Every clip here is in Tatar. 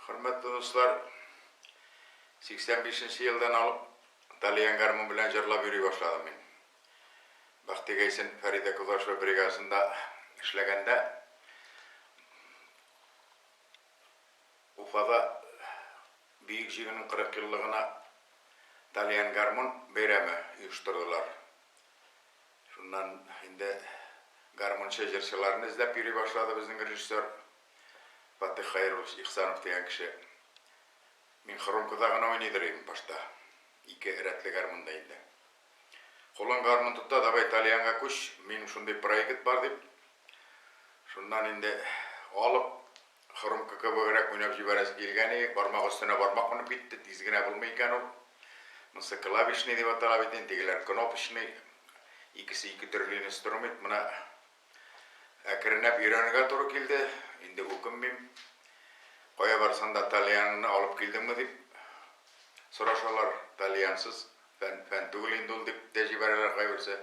Хөрмәтле дуслар, 85 нче елдан алып тальян гармун белән җырлап йөри башладым мин. Бәхти Гайсин Фәридә Кудашева бригадасында эшләгәндә Уфада Бөек Җиңүнең 40 еллыгына тальян гармун бәйрәме оештырдылар. Шуннан инде гармунчы җырчыларны эзләп йөри башлады безнең режиссер Фатых Хәйруллович Ихсанов дигән кеше. Мин хромкада гына уйныйдыр идем башта. Ике рәтле гармунда инде. Кулың гармун тотта, давай тальянга күч, минем шундый проект бар дип. Шуннан инде алып, хромка кебегрәк уйнап җибәрәсе килгән иде, бармак өстенә бармак менеп китте, тиз генә булмый икән ул. Монысы клавишный дип атала бит инде, тегеләр кнопочный. Икесе ике төрле инструмент. Менә әкренләп өйрәнергә туры килде, инде үкенмим. Кая барсаң да тальяныңны алып килдеңме дип сорашалар. Тальянсыз фән, фән түгел инде ул дип тә җибәрәләр кайберсе.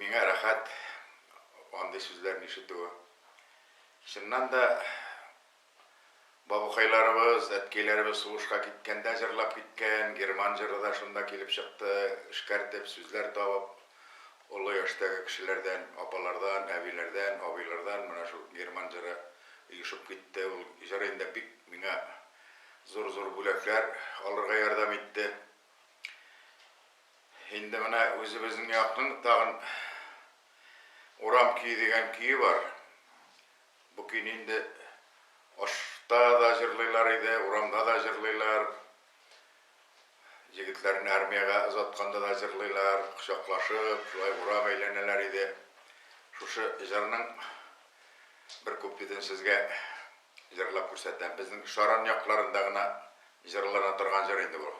Миңа рәхәт андый сүзләрне ишетүе. Чыннан да, Бабыкайларыбыз, әткәйләребез сугышка киткәндә җырлап киткән, герман җыры да шунда килеп чыкты, эшкәртеп, сүзләр табып, олы яшьтәге кешеләрдән, апалардан, әбиләрдән, абыйлардан менә шул герман җыры оешып китте. Ул җыр инде бик миңа зур-зур бүләкләр алырга ярдәм итте. Инде менә үзебезнең якның тагын Урам көе дигән көе бар. Бу көйне инде ашта да җырлыйлар иде, урамда да җырлыйлар. Җегетләрне армиягә озатканда да җырлыйлар, кочаклашып, шулай урам әйләнәләр иде. Шушы җырның бер куплетын сезгә җырлап күрсәтәм. Безнең Шаран якларында гына җырлана торган җыр инде бу.